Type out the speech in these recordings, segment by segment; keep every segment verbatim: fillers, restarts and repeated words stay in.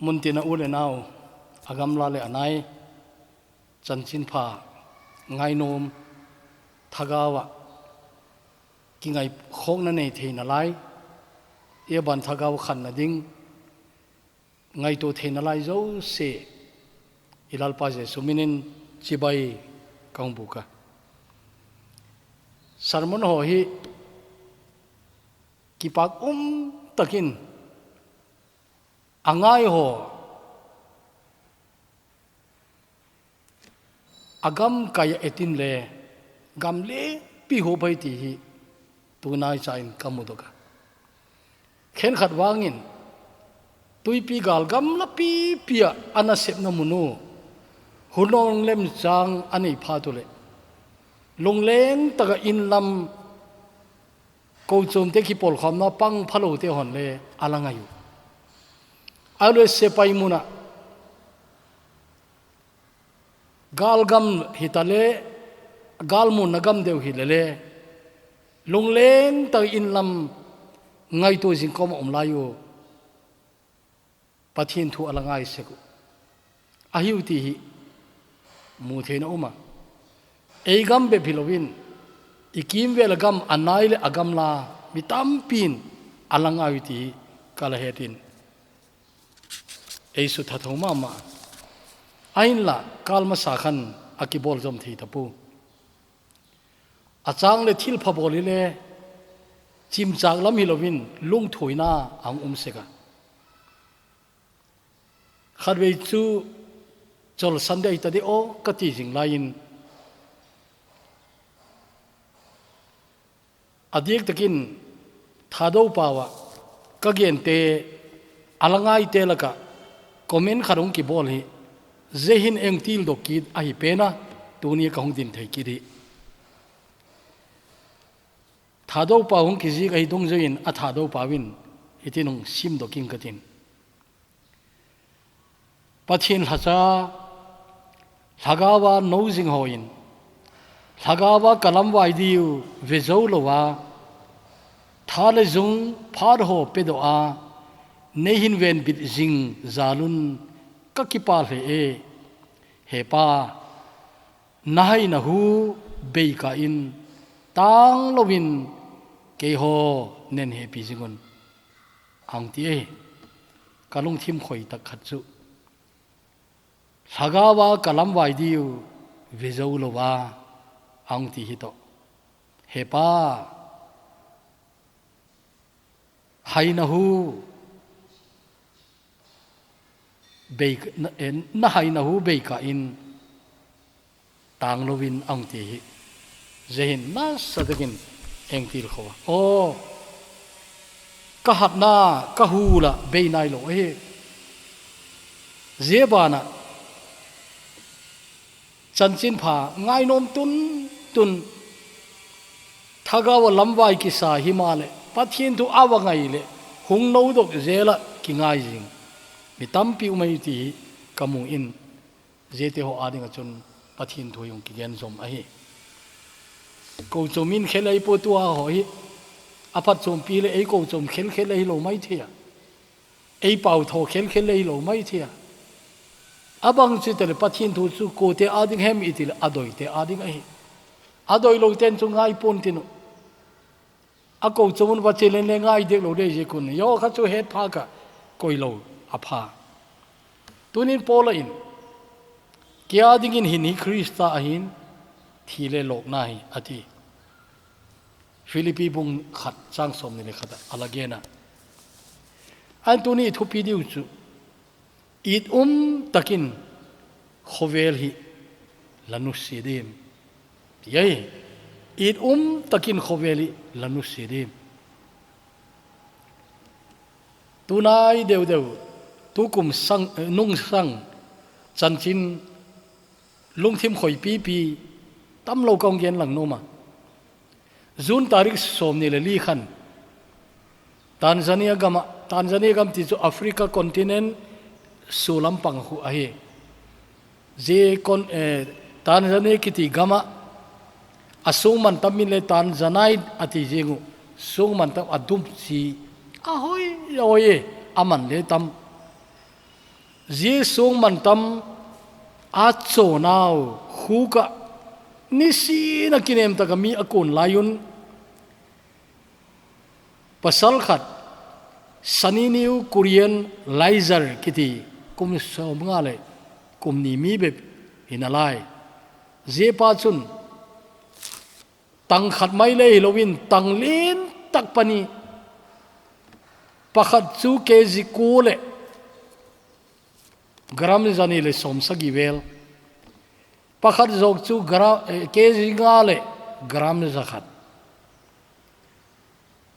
Muntina u le nau, a gamla le a nai, chanchinpha ngainom, thagau a kingaikhokna nei theina lai, i ban thagau khanna ding ngaito theina lai jouse, i Lalpa Jesu minin chibai ka hung buk a. Sermon ho hi kipak um takin a ngai ho, a gamkai a etin le, gam lepi ho bai ti hi, tunai cha in ka mu dok a. Khenkhat vangin, tuipi gal gamla pipi a ana sepna mun u, hunong lemchang a nei phat u le, lungleng taka in lam, kochom te kipolkhomna pang phalo te hon le a la ngai u. A le sepai mun a, gal gam hita le, gal mun a gam deu hi le le, lungleng taka in lam ngaito jing koma um lai u. Pathen thu a la ngai sek u. A hiu ti hi, mu theina um a. Ei gam bep hi loin, i kimvel a gam a nai le a gamla, mi tampin a la ngai u ti hi, ka la hetin. Ei sutha tho mama. Ahinla, kal masa khan a kibol jom thei tapu. A chang le thil pha bol hi le, chimchak lam hi loin, lungthoina a hung um sek a. Khatvei chu, Chol Sunday ta di o, ka ti jing lai in, a diak takin, Thadou pau a, ka gen te, a la ngai te laka, comment khat hung kibol hi, zia hin ei hung til dok kit ahi pen a, tuni ka hung din thei kit hi. Thadou pau hung kizik ahi dungjuiin a Thadou pau in, hitin hung sim dok ing ka tin. Pathen lhacha, lhagao a no jing hon, lhagao a ka lamvai diu ve jou lou a, tha le jung phat ho pedoh a, nei hin venbit jing jal un ka kipa lheh e, he Pa, na haina hu bei kah in, tang louvin keiho nei hepi jing un, a hung ti e. Ka lungthim khoi tak khat chu, lhagao a ka lamvai diu ve jou lou a, a hung ti hi toh. He Pa, haina hu bei, na, eh, na haina hu bei kah in, tang louvin a hung ti hi. Zia hin nasa takin ei hung til kho a. Aw, ka hatna, ka hu la bei nai lou ahi. Zia bana, chanchinpha ngainom tun tun, thagao a lamvai kisa hi ma le, Pathen thu a va ngai le, hung no dok zel a kingai jing mi tampi um ahi ti hi ka mu in, ziate ho a ding a chun Pathen thu hi hung kigen jom ahi. Kochom in khel ahi po tua ho hi, a phatchompi le ei kochom khel khel ahi lou mai thei a. Ei pau tho khel khel le hi lou mai thei a. A bang chu tele Pathen thu chu kote a ding hem i ti le a doite a ding ahi. A doi lou ten chu ngai pon tin u. A kochom un va che len le ngai dek lou dei zia kun. Yo kha chu het pha ka koi lou a pha. Tunin Paul in, kei a dingin hin hi Krista ahin, thi le lokna hi a ti. Philippi bung khat chang sawmni le khat a la gen a. Ahin tuni i thupi diu chu, it um takin khovel hi la nusia dim. Ti ahi, it um takin khovel hi la nusia dim. Tunai deu deu, tukum sang, eh, nung sang, chanchin, lungthim khoipipi, tam lo ka hung gen lang nom a. June tarik sawmni le li khan, Tanzania gam a, Tanzania gam ti chu Africa continent, su lampang khu ahi. Zia kon, eh, Tanzania kiti gam a, a sung man tam min le Tanzanite a ti zing u, sung man tam a dum chi, a hoi, a hoi e, a man le tam. Zia song mantam a chonau khu kah nisin a kinem taka mi a kun lai un pasal khat Sunny New Korean Laser kiti kum sawmnga le kum ni mi bep hi na lai. Zia pa chun tang khat mai le hi loin tang lien tak pani, pakhat chu K G kua le gram zani le sawmsagi vel. Pakhat zawk chu gra-, eh, K G nga le gram zakhat.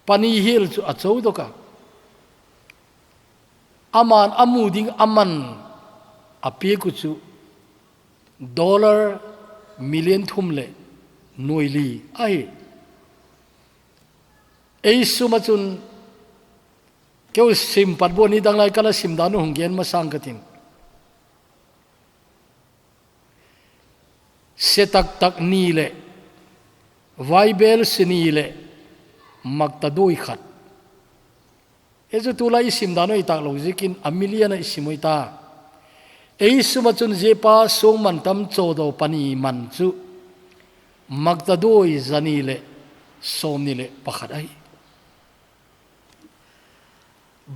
Pani hial chu a cho dawk a. Aman a mu ding a man a piak u chu dollar million thum le nuai li ahi. Ei sum a chun keu sim pat buan ni dang lai kala sim dan u hung gen masang ka tin. Se tak tak ni le, vaibel se ni le, makta doi khat. E chu tulai i sim dan u i tak lo zikin a million a i sim u i ta. Ei sum a chun zia pa song mantam cho do pani man chu makta doi zani le sawmni le pakhat ahi.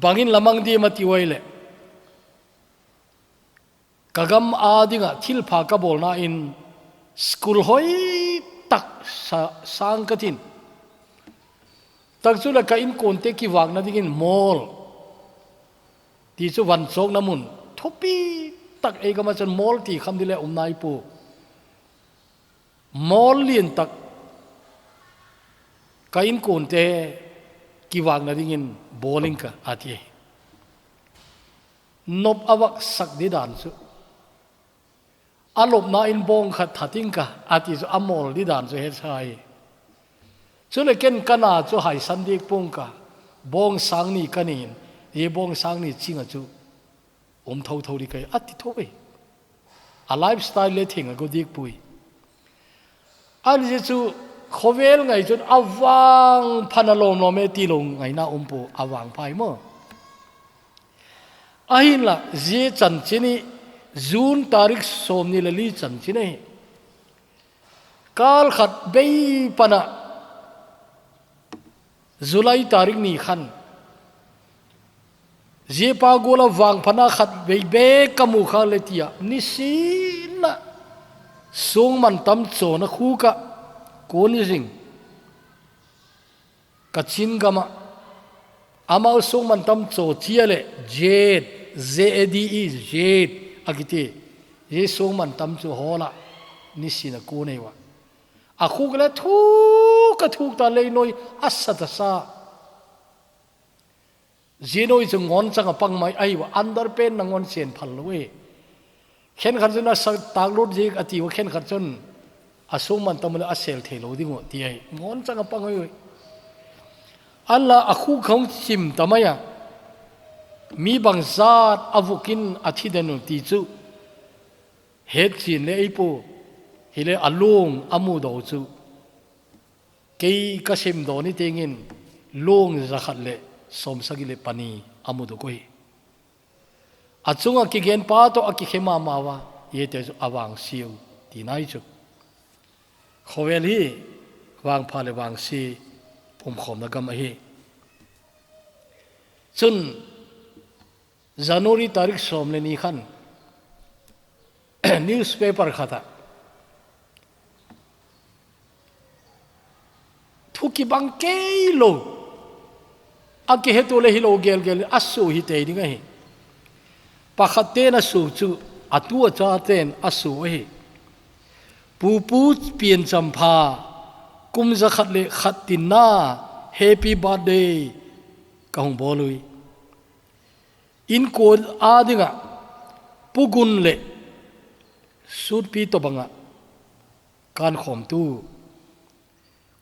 Bangin lamang di ma ti uai le. Ka gam a dinga thilpha ka bawlna in school hoi tak sa-, sang ka tin. Tak chu le ka inkuante kivakna dingin mall ti chu van chawkna mun thupi tak ei gam a chun mall ti kham di le um nai pu. Mall lian tak ka inkuante kivakna dingin bawling ka a ti. Nop a vak sak di dan chu. A lopna in bawng khat thating ka, a ti chu a mawl di dan chu he sa hi. Chule ken ka na chu haisan dik pung ka, bawng sang ni ka nin, ye bawng sang ni chinga chu um tho tho di ka hi, a ti tho e. A lifestyle le thing a go dik pui. Ani zia chu khawvel ngai chun a vang phan a lawm lawm e ti lo ngaina um pu a vang phai maw. Ahinla, zia chanchin hi June tarik sawmni le li chanchin ahi. Kal khat bei pana July tarik ni khan, zia pa gual a vangphana khat vei bek ka mu kha le tia, nisin a sung man tam chawna khu ka kun zing. Ka Chin gam a, amau sung man tam chaw chia le, Jade, Z A D E, Jade, a kiti. Zia sung man tam chu hawl a, nisin a kun ei ua. A khuk le thuk a thuk ta lei noi a sa ta sa. Zia noi chu ngawn chang a pang mai ahi ua, underpant na ngawn chen phal lo e. Khenkhat chun a sa tak lut zik a ti ua, khenkhat chun a sung man tam le a sel thei lo ding ua ti ahi. Ngawn chang a pang ahi ua. An la a khuk khawng chim ta mai a. Mi bangzat a vukin a thi den u ti chu. Het chin le ei pu, hi le a lung a mu do chu. Kei ka sim do ni tengin lung za khat le sawm sagi le pani a mu do ko hi. A chunga kigen pa to a kikhe ma ma ua, ye te chu a vang siu ti nai chu. Khawvel hi vang pha le vang si pum khawm na gam ahi. Chun January tarik sawm le ni khan, newspaper khat a, thu kibang kei lo, a kihetu le hi lo gel gel, a su hi tei ding ahi. Pakhat ten a su chu, a tu a cha ten a su ahi. Pupu Pian Champha, kum za khat le khat tin na, happy birthday, ka hung bawl ui. Inkuan a dinga pugun le sutpi tobanga kankhawmtu,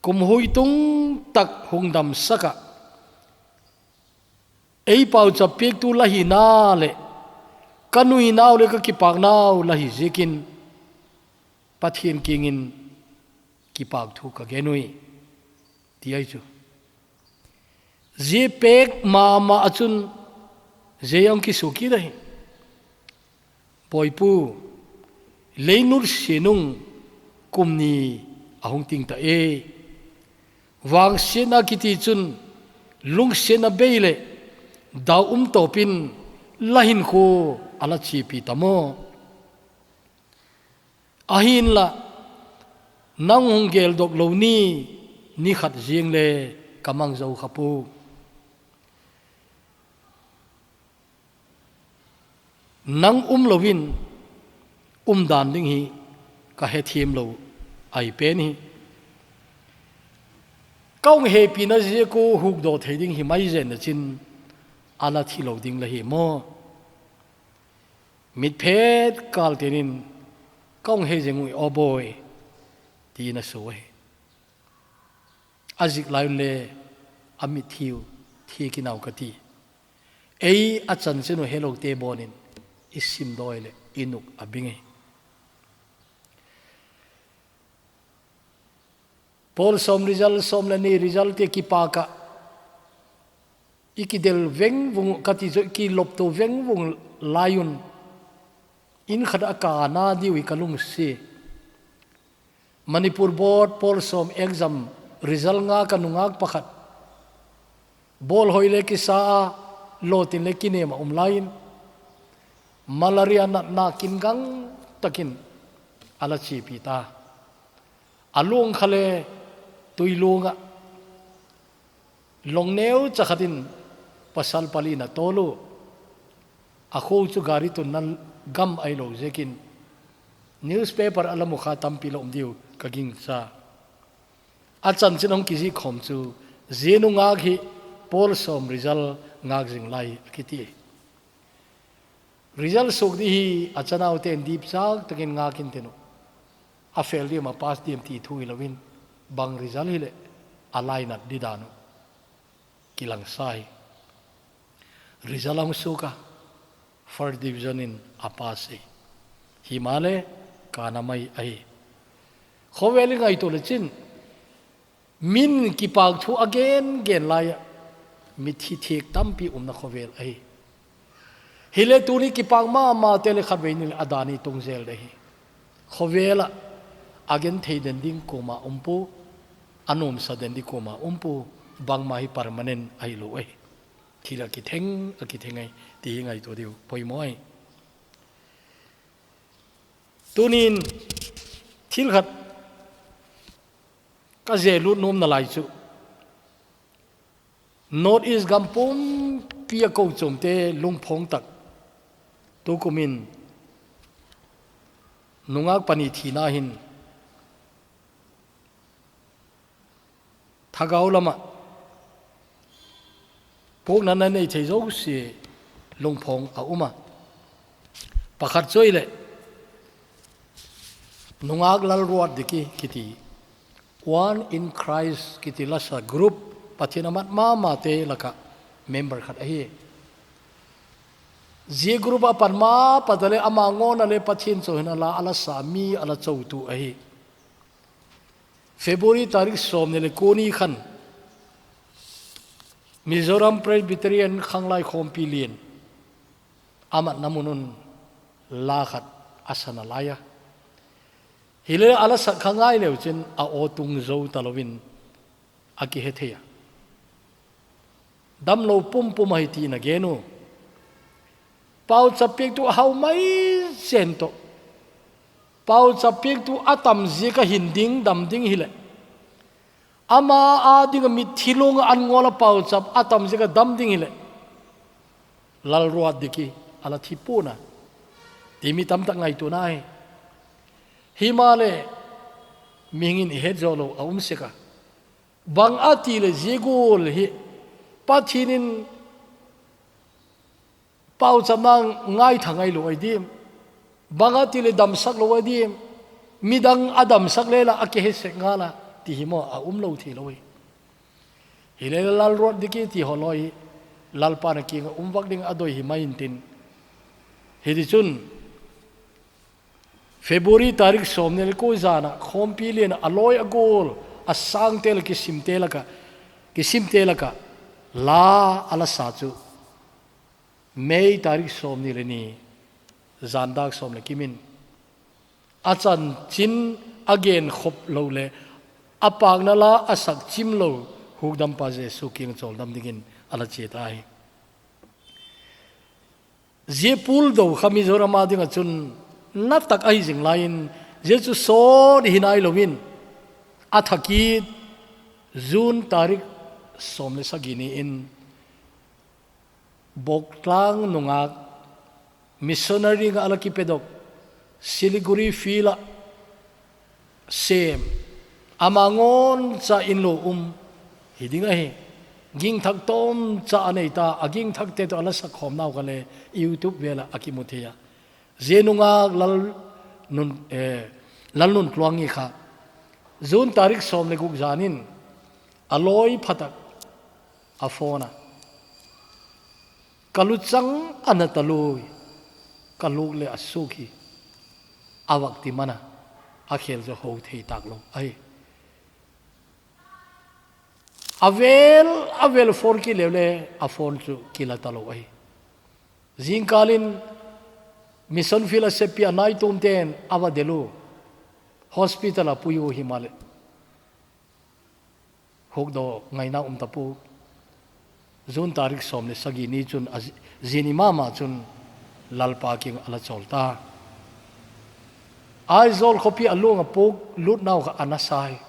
kum hui tung tak hung damsaka, ei pauchap piaktu la hi na le ka nuinau le ka kipaknau la hi ziakin Pathian kiangin kipak thu ka gen ui, ti ai chu. Zia pek mama a chun zia ang kisu kit ahi. Boipu, leinut sianung kum ni ahung ting ta e. Vangsiatna kiti chun lungsiatna bei le dau um tawpin la hinkho a la chepi ta maw? Ahinla, nang hung geldok lo ni, ni khat ziang le ka mang zo kha pu. Nang um loin um dan ding hi ka hethiam lo ai pen hi. Ka hung hepina ziak u hukdawk thei ding hi mai zen na chin a la thi lo ding la hi maw? Mitphet kal tinin ka hung hei zeng u aw bawi, tiin a so ahi. A zik lai un le a mitthi u thi kinau ka ti. Ei a chanchin u helote bawnin i sim dawi le i nuk a bing ahi. Pawl sawm result, sawm le ni result te kipaka i kidel veng vung ka ti zo i kilopto veng vung lai un in khat a ka na diu i ka lungsi. Manipur Board Pawl sawm exam result nga ka nungak pakhat. Bawl hoi le kisa a, lawtin le kinem a um laiin, malaria natna kingang takin a la chepi ta. A luang kha le tui luang a, long neu chakhatin pasal pali na tolu. A kho chu gari tunna gam ai lo zekin, newspaper a la mu kha tampi lo um diu ka ging sa. A chanchin hong kizik khawm chu, zia nungak hi Pawl sawm result ngak zing lai a kiti. Result suk di hi a chanau ten dip chak takin ngakin tenu. A fail diam a pass diam ti thu hi loin, bang result hi le a lainat di dan u kilang sa hi. Result ang suka, first division in a pass hi. Hi ma le, ka na mai ahi. Khawvel i ngaito le chin, min kipak thu a gen gen lai a, mithi thiek tampi umna khawvel ahi. Hi le tuni kipak ma ma te le khat vei ni le a dan i tung zel de hi. Khawvel a, a gen thei den ding koma um pu, a nuamsa den ding koma um pu, bangma hi permanent ahi lo ahi. Thil a kitheng, a kitheng ahi, ti hi ngaito diu poimaw ahi. Tunin thil khat ka ze lut nuam na lai chu, North East gam pumpi a kochuam te lungphawng tak tukumin nungak pani thina hin thagau lama pukna na nei thei zo si lungphawng a um a. Pakhat chu i le, nungak Lalruatdiki kiti, One in Christ kiti lasa group, Pathian a mat ma ma te laka member khat ahi. Zia group a pan ma pa ta le ama ngawna le Pathian cho hin a la, a la sa mi, a la cho tu ahi. February tarik sawm ni le kua ni khan Mizoram Presbyterian Khanglai Khawmpi Lian a matna mun un la khat a sa na lai a. Hi le a la sak kha ngai leu chin a aw tung zo ta loin a kihe thei a. Damlo pumpum ahi ti na gen u. Pauchap piaktu a hau mai zen tawh. Pauchap piaktu a tam ziak a hin ding, dam ding hi le. Ama a ding a mithi lung a an ngawl a pauchap a tam ziak a dam ding hi le. Lalruatdiki a la thi puna. Ti mi tam tak ngaituana hi. Hi ma le, mihing in i het zo lo a um sek a. Bang a ti le zia gual hi, Pathian in pauchapna ngaitha ngai lo ai dim. Bang a ti le damsak lo ai dim. Midang a damsak le la a kihe sek ngal a, ti hi maw a um lo thei lo hi. Hi le Lalruatdiki ti haw lo hi, Lalpa na kiang a um vak ding a doi hi mai intin. Hi ti chun, February tarik sawm ni le kua zan a, Khawmpi Lian a lawi a gual, a sangte le kisimte laka, kisimte laka, la a la sa chu, May tarik sawm ni le ni, Zan dak sawm le kimin a chanchin a gen khop lo le a pakna la a sak chim lo hukdampa Jesu kiang chawldam dingin a la chia ta hi. Zia pul do kha Mizoram a dinga chun na tak ahi zing laiin, zia chu sawt hi nai loin, a thakit June tarik sawm le sagi ni in Boktlang nungak missionary nga a la kipedok Siliguri field a sem, ama ngawn cha in lo um hi ding ahi. Gingthak tawm cha a nei ta, a gingthak te tawh a la sak khawm nau kha le YouTube vel ah a kimu thei a. Zia nungak Lal Nun, eh, Lal Nun Tluangi kha June tarik sawm le guk zan in a lawi phatak a phone a, "Ka luchang a na ta lui, ka luk le a suk hi," a vak ti man a, a khel chu ho thei tak lo ahi. A vel, a vel phone kile le a phone chu kila ta lo ahi. Zingkal in mission field a sepi a nai tum ten a va del u, hospital a pui u hi ma le. Hukdaw ngaina um ta pu. June tarik sawm le sagi ni chun a zi-, zini mama chun Lalpa kiang a la chawl ta. Aizawl khawpi a luang a puk lut nau kha a na sai.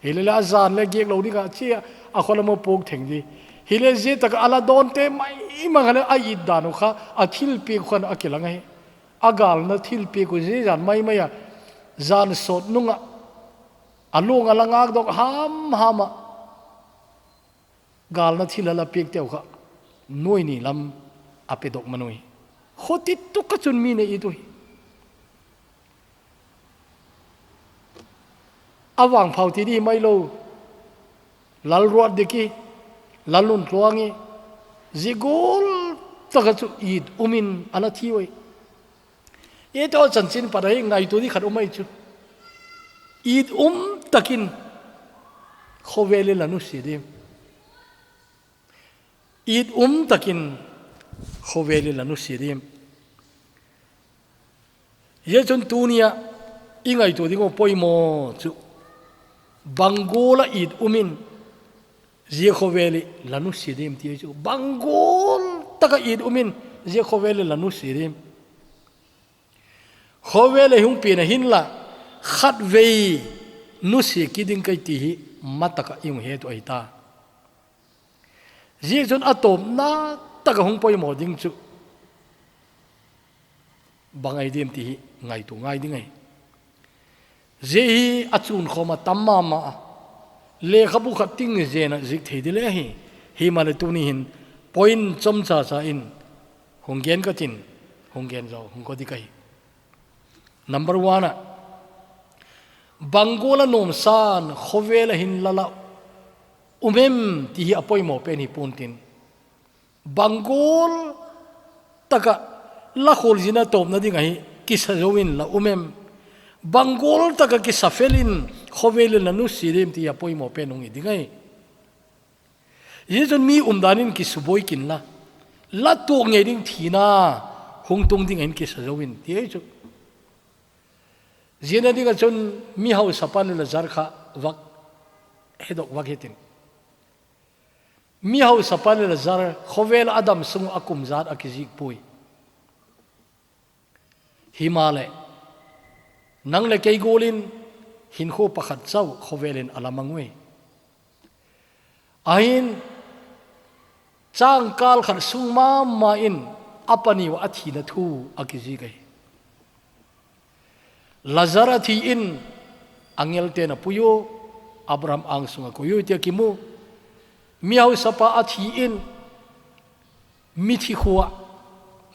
Hi le le a zan le giak lo ding a chia a khaw lam a puk theng di. Hi le zia tak a la dawn te mai ma kha le a it dan u kha a thilpiak khan a kilang ahi. A galna thilpiak u zia zan mai mai a zan sawt nung a a luang a la ngak dawk ham ham a, galna thil a la piak te u kha nuai ni lam a pe dawk man u hi. Khaw ti tuk a chun mi nei it u hi. A vangphau ti di mai lo, Lal Ruat Dik i, Lal Nun Tluang i, zia gual tak a chu it um in a la thi u hi. Ei tawh chanchin pat a hi ngaitua di khat um ahi chu. It um takin khawvel i la nusia dim. It um takin khawvel i la nusia dim. Zia chun tuni a i ngaitua ding u poimaw chu, bang gual a it um in zia khawvel i la nusia dim ti ahi chu. Bang gual tak a it um in zia khawvel i la nusia dim. Khawvel a hung pian a hin la, khatvei nusia kit ding ka hi ti hi ma tak a i hung het u ahi ta. Zia chun a tawpna tak a hung poimaw ding chu bang ahi dim ti hi ngaitua ngai ding ahi. Zia hi a chun khawm a tam ma ma a, lekhabu khat ting zen a zik thei di le ahi. Hi ma le tuni hin point chawm cha cha in hung gen ka tin, hung gen zaw hung ko di ka hi. Number one a, bang gual a nuamsan khawvel a hin la la um em ti hi a poimaw pen hi pun tin. Bang gual tak a la khawl zin a tawpna ding a hi kisa zo in la um em. Bang gual tak a kisa fel in khawvel i la nusia dim ti hi a poimaw pen hung hi ding ahi. Zia chun mi um dan in kisubuai kin la, la tuak ngei ding thina hung tung ding a hin kisa zo in ti ahi chu. Zia na ding a chun mi hausapa le Lazar kha vak, he dawk vak hi tin. Mi hausapa le Lazar khawvel a dam sung a kum zat a kizik pui. Hi ma le, nang le kei gual in hinkhua pakhat chau khawvel in a la mang u hi. A hin, changkal khat sung ma ma in a paniu a thina thu a kizik ahi. Lazar a thi in angel ten a pui u, Abraham ang sung a koi u ti a kimu. Mi hausapa a thi in mithi khua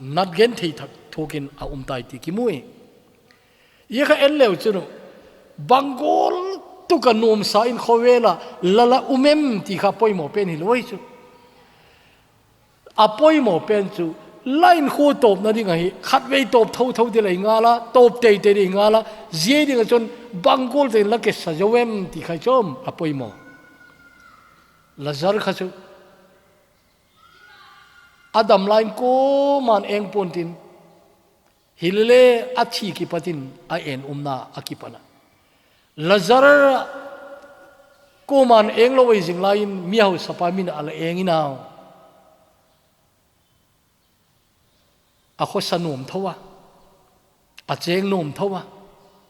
nat gen thei thak thuak in a um tai ti kimu hi. Zia kha en leu chun u, bang gual tak a nuamsa in khawvel a la la um em ti kha poimaw pen hi lo ahi chu. A poimaw pen chu, la hinkhua tawpna ding a hi khatvei tawp tho tho di le ngal a, tawp tei tei di ngal a, zia ding a chun bang gual tak in la kisa zo em ti kha hi chu a poimaw. Lazar kha chu a dam lai in kuama'n eng puan tin, Hilele a thi kipatin a en umna a kipana. Lazar koman eng lo ei zing laiin mi hausapa min a la eng inau. A khosa nuam tho a, a cheng nuam tho a,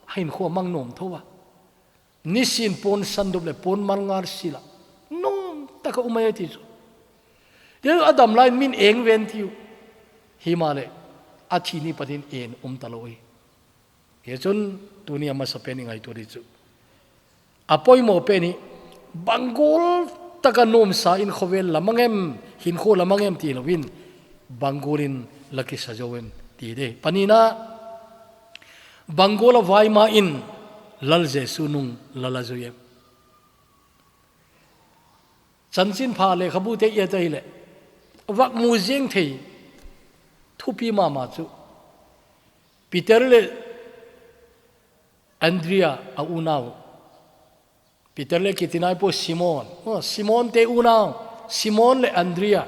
a hinkho a mang nuam tho a. Nisin pon sandup le pon malngar sila nuam taka um ai ti chu. Dia a dam lai min eng ven tiu. Himale a thi ni patin en um ta lo hi. Hi chun tuni a masa pen i ngaituo di chu. A poimo pen hi bang gual taka nuamsa in khovel la mang em, hinkho la mang em ti loin bang gualin la kisa zo em ti de. Panina bang gual a vaima in Lal Jesu nung la la zui em. Chanchin pha lekhabu te i et ahile vak mu zing thei thupi mama chu Peter le Andrea a unau. Peter le kitinai po Simon. Oh, Simon te unau. Simon le Andrea.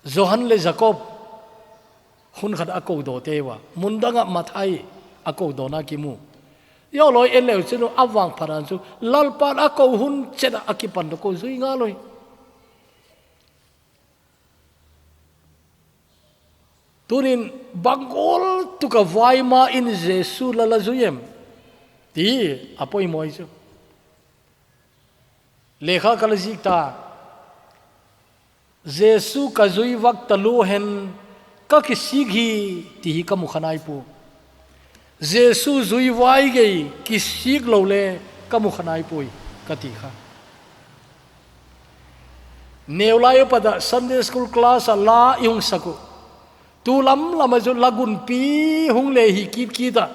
Johan le Jacob. Hun khat a ko do te wa. Mundanga Mathai a ko do na kimu. Yo loi en leu chinu a vang phanan chu. Lalpan a ko hun chena a kipan do ko zui nga loi. Tunin bang gual tuka vaima in Jesu la la zui em. Ti a poimo hi chu. Lekha ka la zik ta. Jesu ka zui vak ta lu hen ka kisik hi ti hi ka mu khanai pu. Jesu zui vai gei kisik lo le ka mu khanai pui ka ti kha. Neu lai u pata Sunday school class a la i hung saku. Tu lam lam a zu la gunpi hung le hi kit kit a.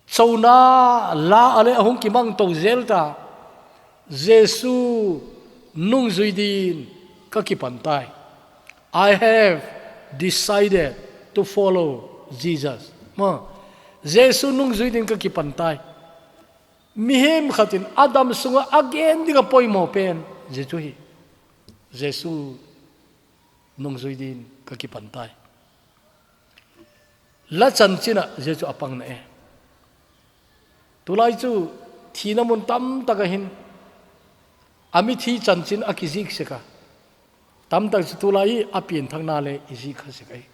Chona la a le a hung kimang to zel ta. Jesu nung zui din ka kipan tai. I have decided to follow Jesus. Ma, Jesu nung zui din ka kipan tai. Mihem khatin Adam sunga a gen ding a poimo pen Jesu hi. Jesu nung zui din ka kipan tai. La chanchin a Jesu a pang na e. Tulai chu thina mun tam taka hin a mi thi chanchin a kizik seka. Tam tak chu tulai hi a pian thak na le i zik kha seka hi.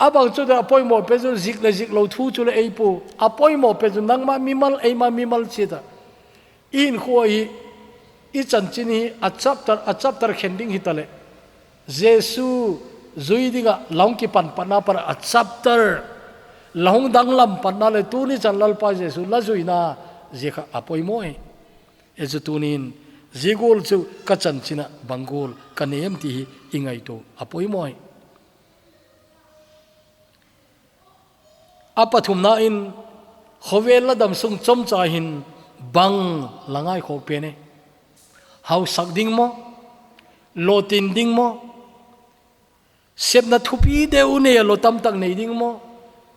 A bang chu te a poimo pe chu zik le zik lo thu chu le ei pu. A poimo pe chu nangma mimal eima mimal chi ta. I hinkho hi i chanchin hi a chapter a chapter khen ding hi ta le. Jesu zui dinga la hung kipan patna para a chapter la hung danglam patna le tuni chan Lalpa Jesu la zuina zia kha a poimo e. E chu tunin zia gual chu ka chanchin a bang gual ka nei em ti hi i ngaito a poimo e. A pathumna in khovel la dam sung chomcha hin bang la ngaikhok pen e. Hausak ding maw? Lotin ding maw? Sepna thupi deu nei a lo tam tak nei ding maw?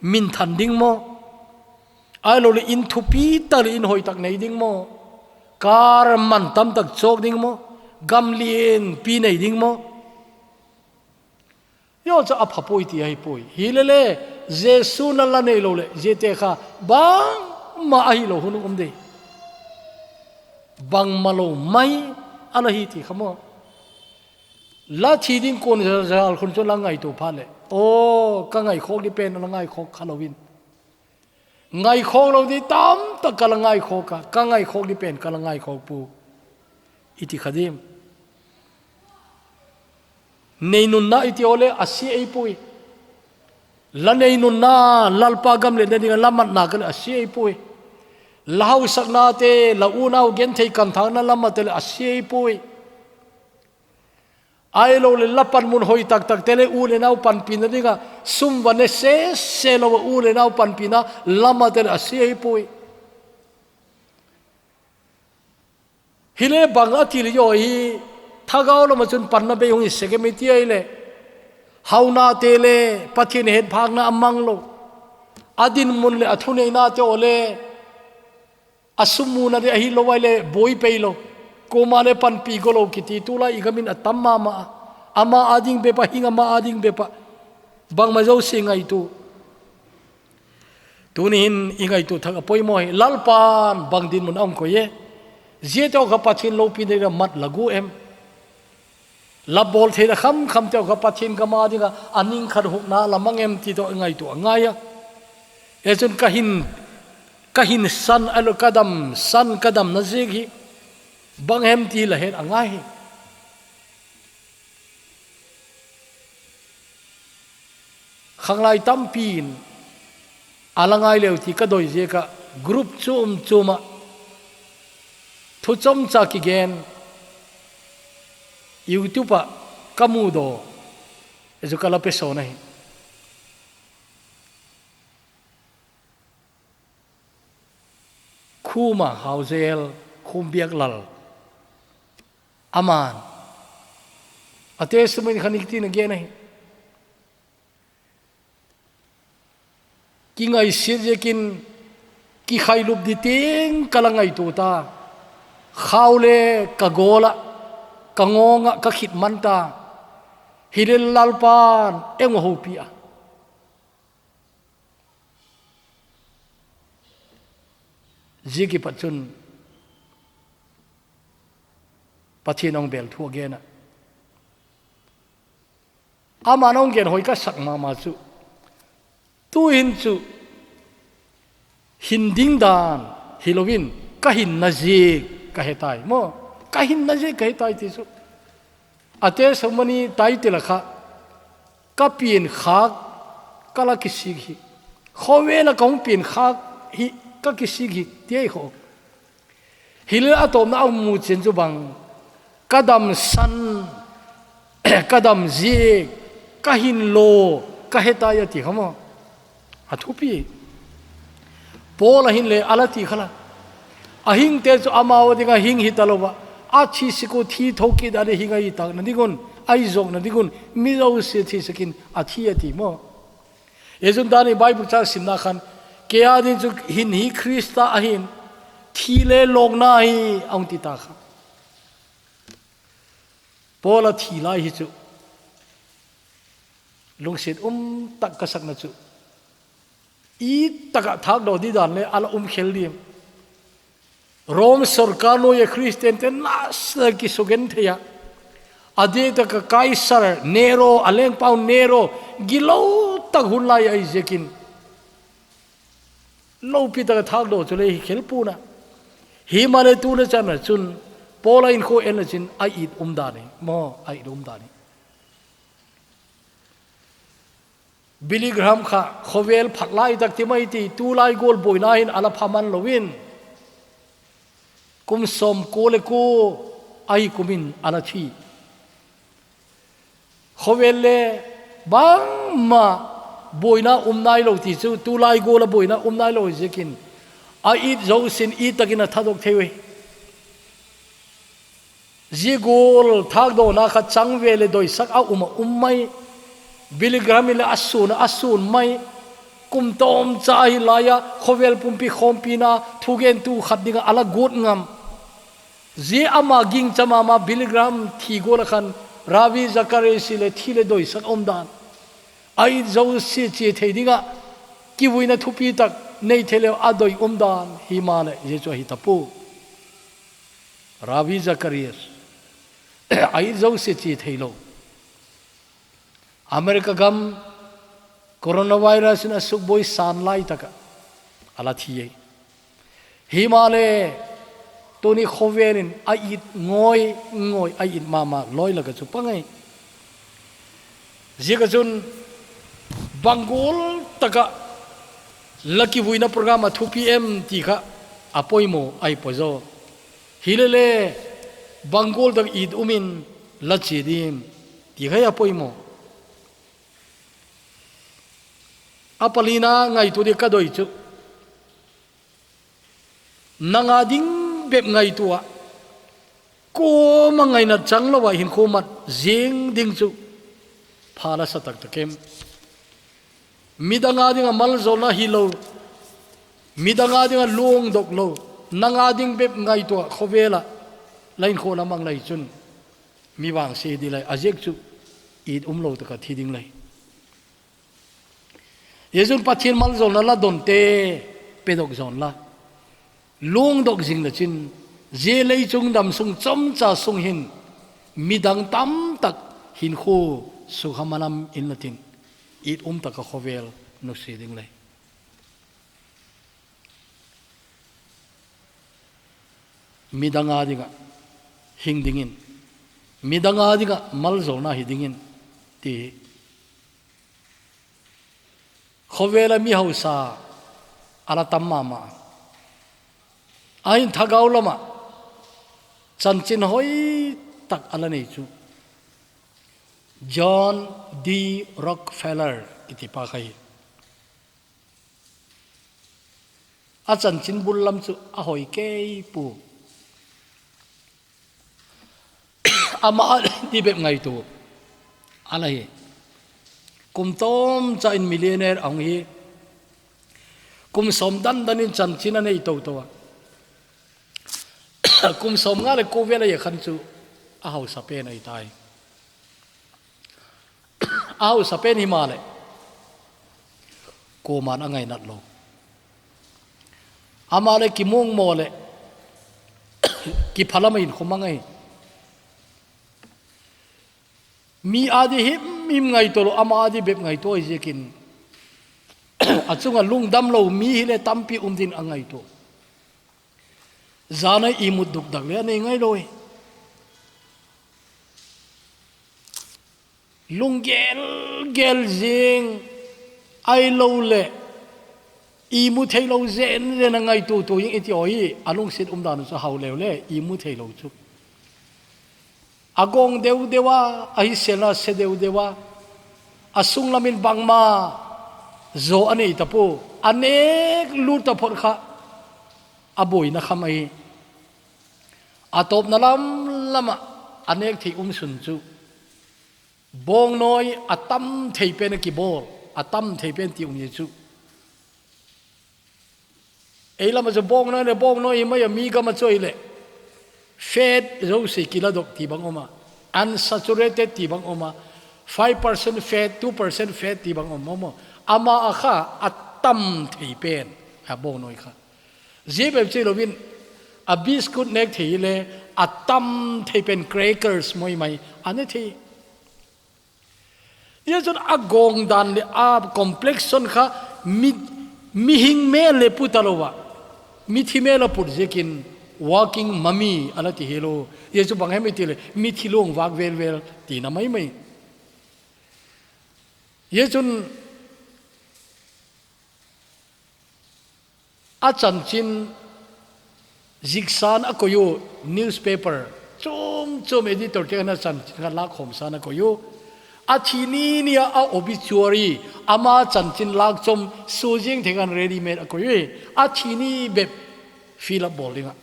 Minthan ding maw? Ai lo le in thupi tak le in hoi tak nei ding maw? Kar man tam tak chok ding maw? Gam lian pi nei ding maw? Yo cha a pha poi ti ahi poi. Hi le le, Jesu na la nei lo le, zia te kha bangma ahi lo hun um de. Bangma lo mai a la hi ti kha maw. La thi ding kon zal khun chu la ngaito pha le. O, ka ngaikhok di pen la ngaikhok kha lo in. Ngaikhok lo di tam tak ka la ngaikhok a, ka ngaikhok di pen ka la ngaikhok pu. I ti kha dim. Nei nunna i ti o le a si ei pui. La nei nunna, Lalpa gam le na dinga la matna ka le a si ei pui. La hausakna te, la unau genthei kan thangna la ma te le a si ei pui. Ai lo le la panmun hoi tak tak te le u le nau panpina dinga sum va ne se se lo u le nau panpina la ma te le a si ei pui. Hi le bang a ti le yo hi thagau lo ma chun panna bei hung i se ke mi ti ai le. Hauna te le Pathian het phakna a mang lo. A dinmun le a thuneina te o le. A sum muna de ahi lo ai le boi pei lo. Koma le panpi go lo kiti tulai i gamin a tam mama a. Ama a ding bep a hing, ama a ding bep a bangma jouse ngaito. Tuni hin i ngaito thak a poimo hi, Lalpan bang dinmun a hung koi e. Zia teu kha Pathian loupina dinga mat la gu em? La bol theina khamkham teu kha Pathian gam a dinga a ning khat hukna la mang em ti teu i ngaito a ngai a. E chun ka hin, ka hin san a lo, ka dam san, ka damna ziak hi bang hem ti la het a ngai hi. Khanglai tampi in a la ngai leu ti ka doi ziak a, group chum chum a thu chomcha kigen YouTube a ka mudoh, e chu ka la pe sawn ahi. Khuma Hauzel, Khumbiaklal, aman a testimony kha ni tin a gen ahi. Kingaisiat ziakin kikhailup di ting ka la ngaito ta. Khau le ka gol a, ka ngawng a ka khit man ta. Hi le Lalpan eng a houpi a. Zia kipat chun Pathian hong bel thu a gen a, aman hong gen hoi ka sak mama chu, tu hin chu hin ding dan hi loin ka hinna ziak ka he tai maw. Ka hinna ziak ka he tai ti chu. A testimony title a kha, ka piankhak ka la kisik hi. Khawvel a ka hung piankhak hi, ka kisik hi, ti ahi kho. Hi le a tawpna a mu chin chu bang, ka dam san, ka dam ziak, ka hin lo, ka he tai a ti kha maw. A thupi. Paul a hin le a la ti kha la. A hingte chu amau dinga hing hi ta lo va. A thi sik u thi thokit a le hing a i takna ding un, a i zawkna ding un, mi zosia thi sikin a thi a ti maw. E chun tuni Bible chang simna khan, kei a ding chu hin hi Krista ahin, thi le lawkna hi a hung ti ta kha. Paul a thi lai hi chu lungsiat um tak ka sakna chu, i tak a thakdaw di dan le a la um khel diam. Rom sorkar nuai a Christian te nasa kisugenthei a, a diak tak a Kaisar Nero, a lengpau Nero, gilo tak hun lai ahi ziakin, lopi tak a thakdaw chu le hi khel puna. Hi ma le tuni chan a chun Paul a inkhua en le chin a it um dan hi maw, a it um dan hi. Billy Graham kha khawvel phat lai tak ti mai ti, tulai gual buaina hin a la pha man loin, kum sawmkua le kua ahi kumin a la thi. Khawvel le bangma buaina um nai lo ti chu, tulai gual a buaina um nai lo ziakin, a it zosia'n it takin a thadok thei u hi. Zia gual thakdawna kha chang ve le doisak a um a um mai. Billy Graham in le a sun a, a sun mai. Kum tawmcha ahi lai a, khawvel pumpi khawmpina thugentu khat dinga a la guat ngam. Zia ama gingcha mama Billy Graham thi gual a khan Ravi Zacharias le thi le doisak a um dan. A it zosia chia thei dinga kivuina thupi tak nei thei leu a doi um dan hi ma le zia chu ahi ta pu. Ravi Zacharias, a it zosia chia thei lo. America gam coronavirus in a sukbuai san lai tak a, a la thi e. Hi ma le tuni khawvel in a it ngawingawi, a it mama lawi lak a chu pang e. Ziak a chun bang gual tak a la kivuina program a thupi em ti kha a poimaw ahi poi zaw. Hi le le bang gual tak a it um in la chia diam ti kha a poimaw. A palina ngaito di ka doi chu, nang a ding bep ngaito a, kuama ngainat chang lo a hinkhua mat zing ding chu pha la sa tak tak em? Midang a dinga malzawlna hi lo, midang a dinga luangdawk lo, nang a ding bep ngaito a khawvel a la hinkhua la mang lai chun mi vangse hi di lai. A ziak chu it um lo taka thi ding lei. Jehun Pathian maljolna la donte, pedok jon la. Lungdok jing le chin, zia lei chung dam sung chomcha sung hin, midang tamtak hin khu sukha manam in la tin, it um taka khovel nusi ding lei. Midang a dinga hing dingin, midang a dinga maljolna hi dingin, ti hi. Khovela mi hausa ala tam mama. Ahin thagau lama chanchin hoi tak ala nei chu John D. Rockefeller kiti pa kha hi. A chanchin bul lam chu a hoi kei pu. Ama a di bep ngaitu ala hi. Kum tomcha in millionaire a hung hi. Kum som dandan in chanchin a nei toto a. Kum som nga le ko vel a ya khan chu a hausa pen ahi tai. A hausa pen hi ma le, kuaman a ngainat lo. Ama le kimong mo le, kiphalam a hin khum a ngai. Mi a di him him ngaito lo, ama a di bep ngaito ahi ziakin. A chunga lungdam lo mi hi le tampi um din a ngaito. Zana imut dukdak le a nei ngai lo e. Lunggel gel zing ai lo le imu thei lo zen zen a ngaito to ing iti o hi a lungsit um dan chu hau leu le imu thei lo chu. A gong deu deu a, a hi sel a se deu deu a, a sung lamin bangma zo a nei ta pu, a nek lut ta phot kha, a boina kham ahi. A tawpna lam lama a nek thei um sun chu, bawngnawi a tam thei pen a kibol, a tam thei pen ti um hi chu. Ei lama chu bawngnawi le bawngnawi hi mai a mi gama chawi le fat zo se kila dok ti bang um a, unsaturated ti bang um a, five percent fat, two percent fat ti bang um maw. Ama a kha a tam thei pen a bawngnawi kha. Zia bep chi lovin, a biscuit nek thei le, a tam thei pen crackers moi mai, a ne thei. Zia chun a gong dan le a complexion kha mi, mihing mel le puta lo va. Mithi mel a put ziakin walking mummy ala ti hi lo. Zia chu bang hem i ti le, mithi lung vak vel vel tina mai mai. Zia chun A chanchin ziksan a koi u, newspaper chom chom editor te khan a chanchin khan lak khom san a koi u. A thi ni ni a, a obituary, ama chanchin lak chom su zing te khan ready made a koi u. A thi ni bep fill up bol ding a.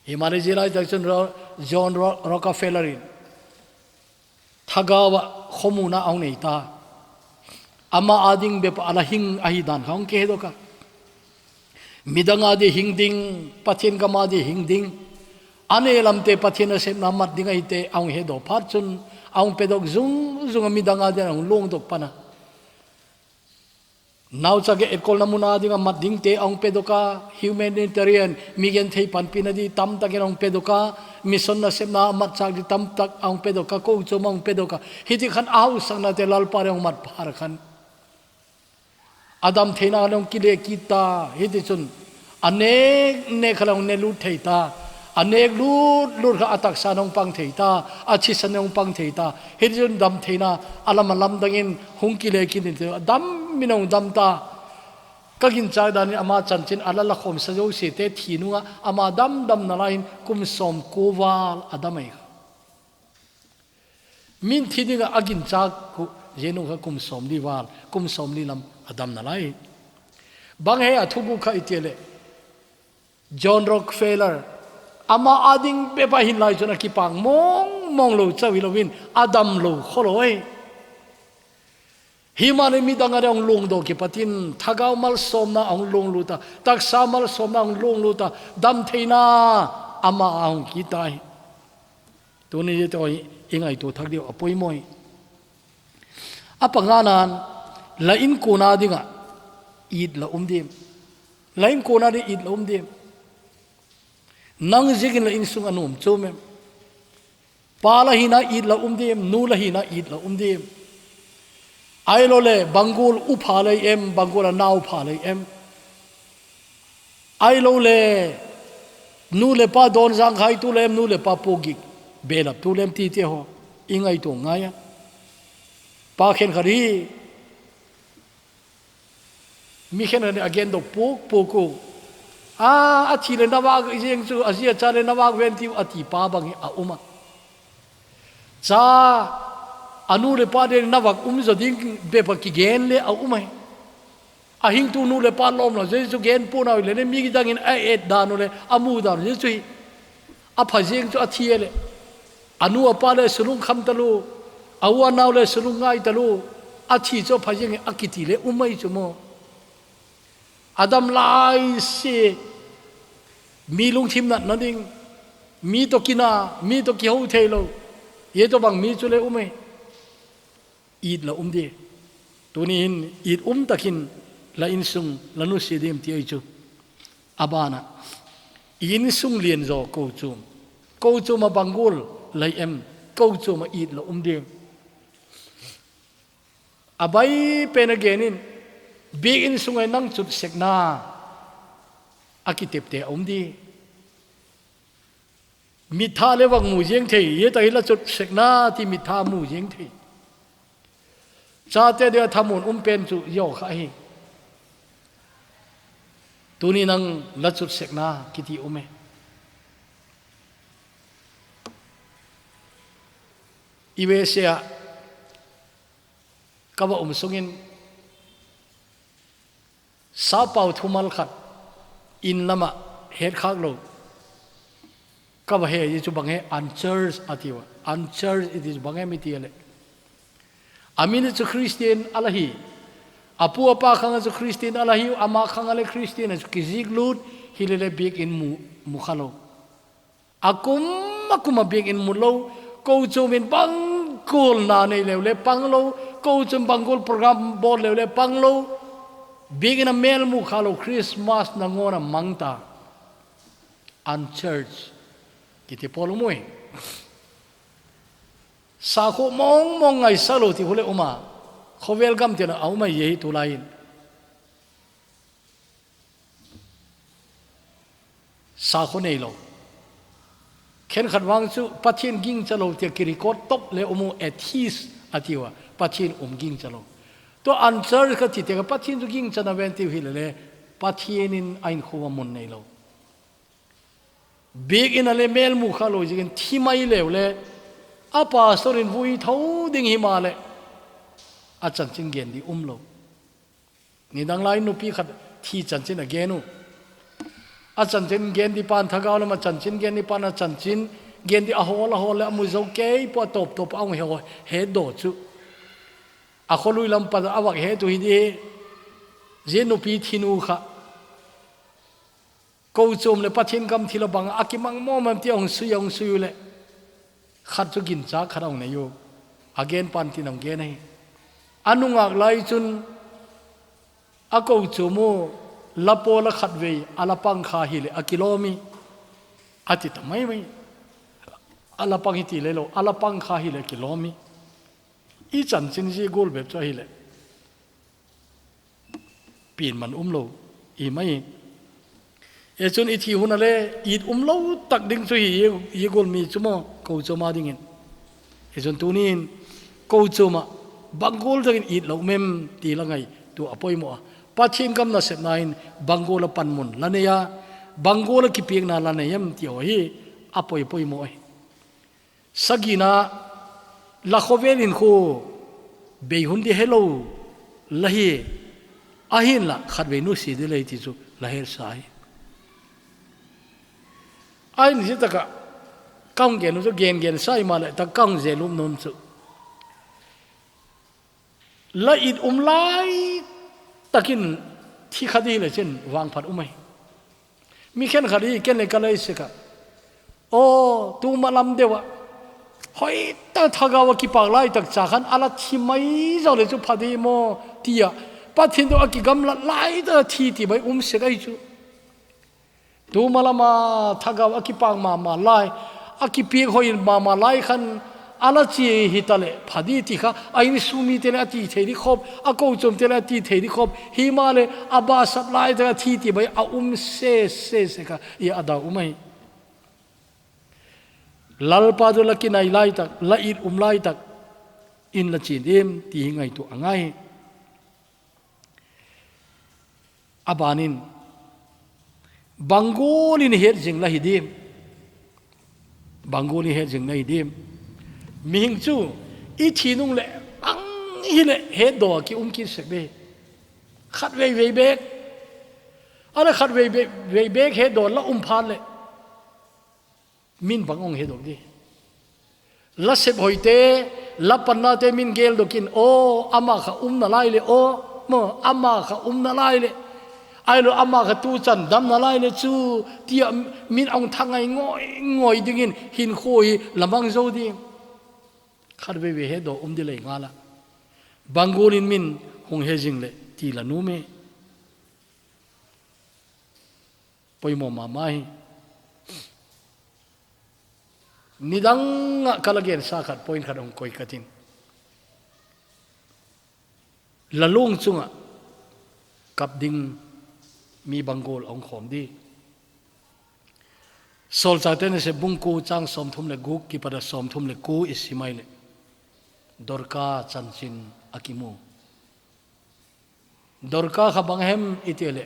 Hi mani zilai tak chun Ro-, John Ro-, Rockefeller in thagau a khomuna a hung nei ta. Ama a ding bep a la hing ahi dan kha hung kihe doh a. Midang a di hing ding, Pathian gam a di hing ding. A nei lam te Pathian a sepna mat ding ahi te a hung he doh phat chun a hung pe doh zung zung a midang a di a hung lung doh pan a. Naucha ge etkol na mun a ding a mat ding te a hung pe doh a, humanitarian, mi gen thei panpi na di tam tak in a hung pe doh a, mission na sepna a mat chak di tam tak a hung pe doh a, ko chom a hung pe doh a. Hiti khan a hausak na te Lalpa le hung mat phar khan. A dam theina le hung kile kit ta, hiti chun. A nek nek kha le hung ne lut thei ta. A nek lut lut kha a taksa na hung pang thei ta. A thisan na hung pang thei ta. Hiti chun dam theina a lam a lam dang in hung kile kit in te. A dam min a hung dam ta. Ka ginchak dan in ama chanchin a la la khom sa zo si te thi nung a ama dam dam na lai in kum som ko val a dam ai kha. Min thi ding a a ginchak khu, zia nung kha kum som li val, kum som li lam a dam na lai. Bang he a thugu kha i ti le, John Rockefeller, ama a ding bep a hin lai chun a kipang mong mong lo chau hi lo in, a dam lo kho lo e. Hi mani midang a di a hung lung doh kipat in, thagau malsawmna a hung lung lut a, taksa malsawmna a hung lung lut a, dam theina ama a hung kit tai. Tuni hi to hi, I ngaito thak diu a poimo hi. A pangana, la inkuona dinga it la um dim? La inkuona ding it la um dim? Nang ziakin la insung a nuam chom em? Pa la hina it la um dim, nu la hina it la um dim? Ahilou le, bang gual u pha lei em, bang gual a nau pha lei em? Ahilou le, nu le pa dawn zangkhaitu le em, nu le pa puakgik belaptu le em tite haw, i ngaito ngai a. Pa khenkhat hi, mi khenkhat hi a gen dok puakpuak u. A, a thi le na vak ziang chu, a zi a cha le na vak ven tiu a ti pa bang hi a um a. Cha, a nu le pa le na vak um zaw ding bep a kigen le a um ahi. A hingtu nu le pa lawm lo, Jesu gen puna u le, le mi dangin a et dan u le, a mu dan u, Jesu hi a pha ziang chu a thi e le. A nu a pa le sulung kham talu, a u a nau le sulung ngai talu, a thi chu a pha ziang a kiti le um ahi chu maw. A dam lai si, mi lungthim natna ding, mi tawh kina, mi tawh kiho thei lo, ye tawh bang mi chu le um ahi. It la um di. Tuni hin it um takin la insung la nusia dim ti ahi chu. A bana, i insung lian zaw kochuam. Kochuam a bang gual lei em, kochuam a it la um di. A bai pen a genin, biak insung a nang chutsekna a kitepte a um di. Mitha le vang mu ziang thei, ye ta hi la chutsekna ti mitha mu ziang thei. Chate dia thamun um pen chu yaw kha hi. Tuni nang la chutsekna kiti um e. I ve sia ka va um sungin, Sapau thumal khat, in lama het khak lo. Ka va he, i chu bang he, unchurched a ti ua. Unchurched i ti chu bang he mi ti a le. A min chu Christian a la hi. A pu a pa khang a chu Christian a la hi, ama khang a le Christian a chu kizik lut, hi le le biak in mu, mu kha lo. A kum, a kum a biak in mu lo, kochuam in bang gual na nei leu le pang lo, kochuam bang gual program bawl leu le pang lo, biak in a mel mu kha lo, Christmas na ngawn a mang ta. Unchurched kiti pawl um ui. Sakhaw mawngmawng ngaisa lo ti hu le um a, khawvel gam tiang a um a ye hi tulai in. Sakhaw nei lo. Khenkhat vang chu Pathian gingcha lo tia kirecord top le um u, atheist a ti ua, Pathian um gingcha lo. Tua unchurched ka ti tia ka Pathian chu gingcha na ven tiu hi le le, Pathian in a inkhua mun nei lo. Biak in a le mel mu kha lo ziakin thi mai leu le, a pastor in vui tho ding hi ma le, a chanchin gen di um lo. Nidang lai nupi khat thi chanchin a gen u. A chanchin gen di pan thagau lama chanchin gen di pan a chanchin gen di a hawl a hawl le a mu zo kei pawh a tawp tawp a hung he, he daw chu. A khawlui lam pan a vak he tu hi di hi. Zia nupi thinu kha. Kochuam le Pathian gam thil a bang a kimang mawm em ti a hung sui, a hung sui u le. Khat chu ginchak khat a hung nei u. A gen pan tin a hung gen ahi. A nungak lai chun a kochuam u la pawl a khat vei a la pang kha hi le a kilawm i. A ti ta mai mai. A la pang hi ti le lo, a la pang kha hi le a kilawm i. I chanchin zia gual bep chu ahi le. Pian man um lo, i mai. E chun i thi hun a le, it um lo tak ding chu hi, i, i gual mi chu maw, kochuam a dingin. E chun tunin, kochuam a, bang gual dangin it lo mem ti la ngai, tu a poimaw a. Pathian gam nasepna in, bang gual a panmun la nei a, bang gual a kipiakna la nei em ti aw hi, a poi poimaw ahi. Sagina, la khawvel in khu bei hun di helo la hi, ahinla khatvei nusia di lei ti chu la hel sa hi. Ahin zia taka ka hung gen u chu gen gen sa i ma le tak ka hung zel um nom chu. La it um lai takin thi kha di le chin vangphat um ahi. Mi khenkhat hi ken le ka lei sek a. Aw, tu ma lam deu a. Hoitah thagau a kipak laitak cha khan a la thi mai zong le chu pha di maw tia Pathian tawh a kigamlat laitak a thi ti mai um sek ahi chu. Tuma lama thagau a kipak mama lai, a kipiak hoiin mama lai khan a la chi hi ta le pha di ti kha a insung mite le a ti thei di khop, a kochom te le a ti thei di khop, hi ma le a basap laitak a thi ti mai a um se se se kha i a dau um ahi. Lalpa tawh la kinai laitak, la it um laitak in la chin dim ti hi ngaihtuah a ngai hi. A banin, bang gual in het zing la hi dim? Bang gual in het zing la hi dim? Mihing chu i thi nung le ang hi le het daw a ki um kit sek de. Khat vei vei bek. A le khat vei vei, vei bek het daw la um phat le min bang ong he dok di. La sep hoite, la panna te min gel dokin, o, ama kha um na lai le, o, mo, ama kha um na lai le. Ai lo ama kha tu chan dam na lai le chu, tia min ong thangai ngoi, ngoi dingin hin khu hi la mang zo di. Khat vei vei he do um di lei nga la. Bang gual in min hung he zing le, ti la nu me. Poimaw mama hi. Nidang a ka la gensa khat point khat hong koi ka tin. La lung chunga kap ding mi bang gual a hong khawm di. Sawlchate Nasep bung ku chang sawmthum le guk kipat a sawmthum le ku i sim ai le. Dorka chanchin a kimu. Dorka kha bang hem i ti le,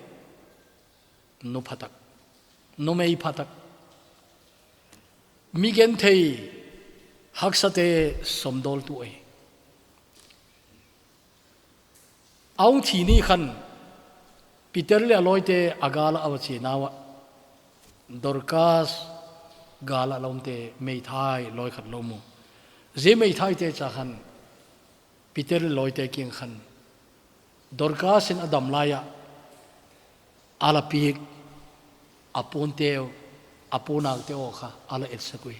nu phatak, numei phatak, mi genthei, haksate somdawl tu ahi. A hung thi ni khan Peter le a lawite a gala a va chia nau a, Dorkas gala a la umte meithai lawi khat lo mu. Zia meithaite cha khan Peter le lawite kiang khan, Dorkasin a dam lai a, a la piak, a puanteu, a puanakte aw kha a la etsak ui.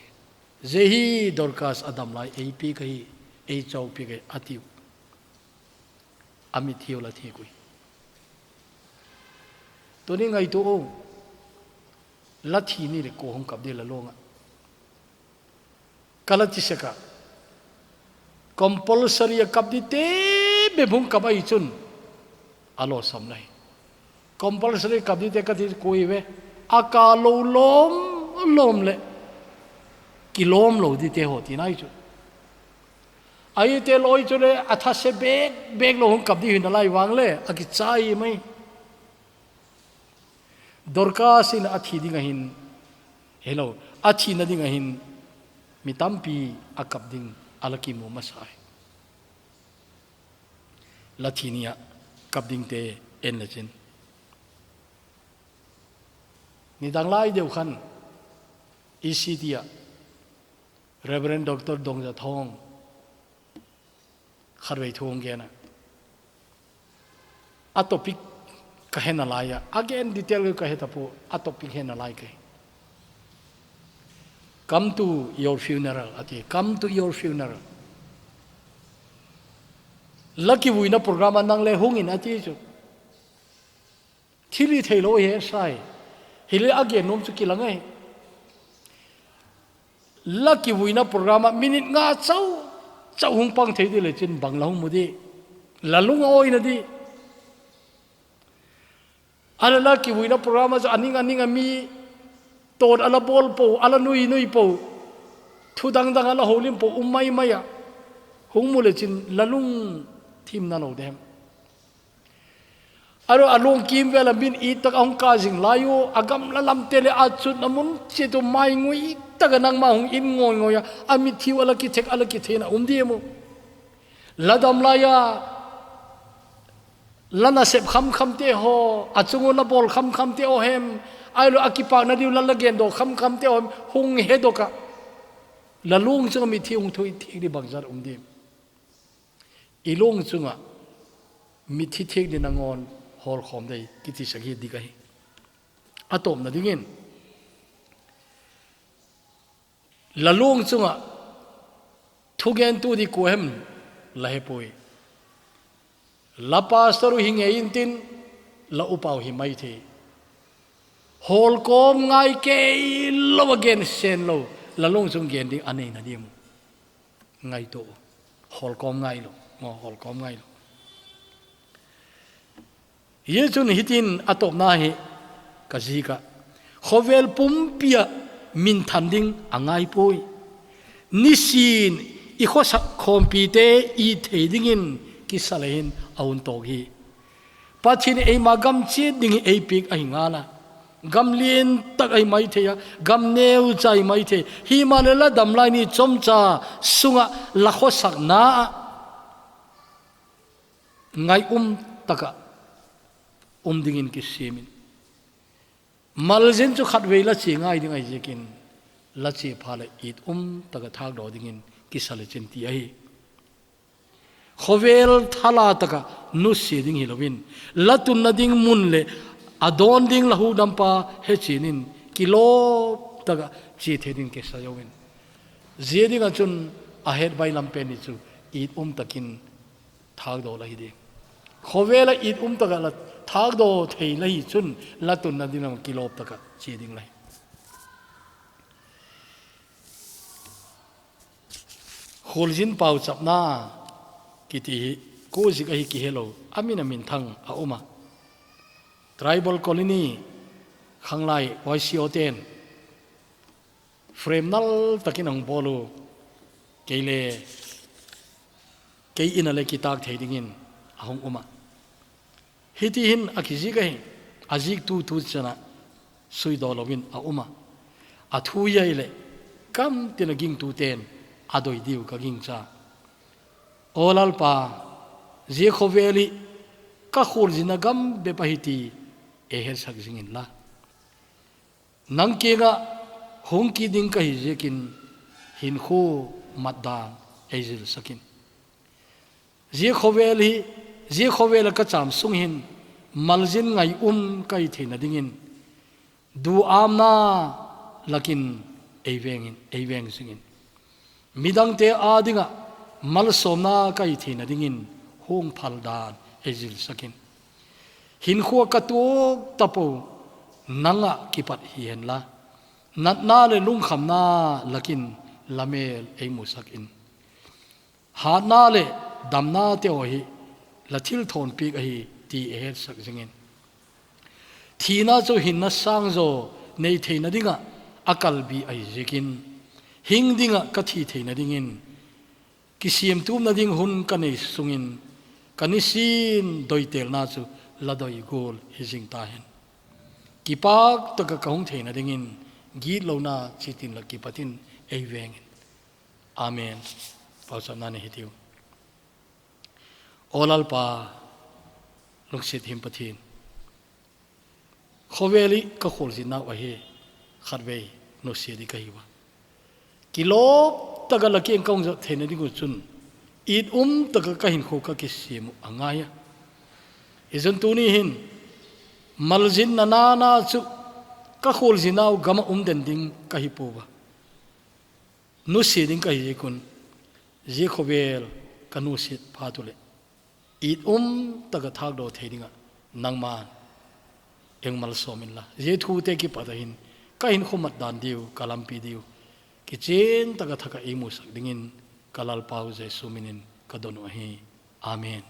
Zia hi Dorkas a dam lai ei piak ahi, ei chau piak ahi, a tiu. A mitthi u la thiak ui. Tuni ngaitua u, la thi ni le kua hung kap di la luang a. Ka la chi sek a, compulsory a kap dite bep hung kap ahi chun a lawsam lai. Compulsory kap dite ka ti kua hi ve, a ka lo lawm lawm le kilawm lo dite haw ti nai chu. Ahite lawi chu le a thase bek bek lo hung kap di hi na lai vang le a kichai mai. Dorkasin a thi ding ahin, hello, a thina ding ahin mi tampi a kap ding a la kimu masa ai. La thi ni a kap dingte en le chin. Nidang lai deu khan E C T a Reverend Doctor Dongzathawng khatvei thu hung gen a. A topic ka he nalai a. A gen detail ka he ta pu, a topic he nalai ka hi. Come to your funeral, a ti. Come to your funeral. La kivuina program a nang le hung in a ti chu. Thil i thei lo he sai. Hi le a gen nuam chu kilang ai. La kivuina program a minute nga chau, chau hung pang thei di le chin bang la hung mu di. La lung a oi na di. A la la kivuina program a chu a ning a ning a mi ton a la bawl po, a la nui nui po. Thu dang dang a la holim po, um mai mai a. Hung mu le chin la lung thim na lo dem. A ro a lung kimvel a min i tak a hung ka zing lai u, a gamla lamte le a chutna mun chiat u mai ngui tak a nangma hung in ngoi ngoi a, a mitthi u a la kithek, a la kithei na um di mu. La dam lai a, la nasep kham kham te haw, a chung u la bawl kham kham te aw hem, ai lo a kipakna di u la la gen daw kham kham te aw hem, hung he dok a. La lung chung a mitthi hung thui thik di bang zat um di. I lung chunga mitthi thik ni nangawn hawl khawm dei kiti sak hi dik ahi. A tawpna dingin, la lung chunga Thugentu di kua hem la hepoi. La pastor u hi ngei intin, la upa u hi maithei. Holkom ngai kei lou a gensen lou, la lung chung gen ding a neina diam. Ngaito. Holkom ngai lou. Mo holkom ngai lou. Hichun hitin a topna hi ka zik a, khovel pumpi a minthan ding a ngaipoi. Nisin i khosak khompite i thei dingin kisa le hin a hun tawk hi. Pathian eima gam chiat ding hi ei piak ahi ngal a. Gam liantak ahi maithei a, gam neucha ahi maithei. Himahleh la damlai ni chomcha sunga la khosakna a ngai um taka um dingin kisimin. Malzin chu khatvei la chi ngai ding ahi ziakin, la chi pha le it um taka thakdaw dingin kisa le chin ti ahi. Khovel thala taka nusia ding hi loin, la tunna ding mun le a dawn ding la hukdampa hechinin kilawp taka chi thei ding kisa zoin. Zia dinga chun a het bailam pen ni chu it um takin thakdaw la hi ding. Khovel a it um taka la thakdaw thei la hi chun la tunna ding lam kilawp taka chi ding la hi. Khualzin pauchapna kiti hi, ko zik ahi kihe lo, a min a minthang a um a. Tribal colony, khanglai Y C O ten, frame nal takin a hung bawl u, kei le, kei in a le kitak thei dingin a hung um a. Hiti hin a kizik ahi, a ziktu tu chana suidaw loin a um a. A thu hi ahileh, kam tin a gingtu ten a doi diu ka gingcha. Aw Lalpa, zia khovel hi ka khualzinna gam bep ahi ti ei hetsak zing inla. Nang kianga hung kit ding ka hi ziakin hinkhua matdan ei zilsak in. Zia khovel hi, zia khovel a ka cham sung hin malzin ngai um ka hi theina dingin, duamna lakin ei veng in, ei veng zing in. Midangte a dinga malsawmna ka hi theina dingin hung phaldan ei zilsak in. Hinkhua ka tuak tapo nanga kipat hi henla, natna le lungkhamna lakin la mel ei musak in. Hatna le damnate aw hi la thilthawnpiak ahi ti ei hetsak zing in. Thina chu hinna sangzaw nei theina dinga a kalbi ahi ziakin, hing dinga ka thi theina dingin, kisiamtumna ding hun ka nei sungin, ka nisin doitelna chu la doi gual hi zing ta hen. Kipak taka ka hung theina dingin gitlona chitin la kipatin ei veng in. Amen. Pauchapna nei hi tiu. Aw Lalpa, lungsiat him Pathian, khovel hi ka khualzinnau ahi, khatvei nusia di ka hi ua. Kilawp taka la kiang ka hung zat theina ding u chun, it um taka ka hinkhua ka kisiam u a ngai a. Hi zun tuni hin, malzinna nana chu ka khualzinnau gam a um den ding ka hi pua. Nusia ding ka hi ziak un, zia khovel ka nusiat phat u le, it um taka thakdaw thei dinga nangman ei malsawm inla, zia thute kipat a hin ka hinkhua matdan diu, ka lampi diu, kichian taka thaka ei musak dingin ka Lalpau Jesu minin ka don u ahi. Amen.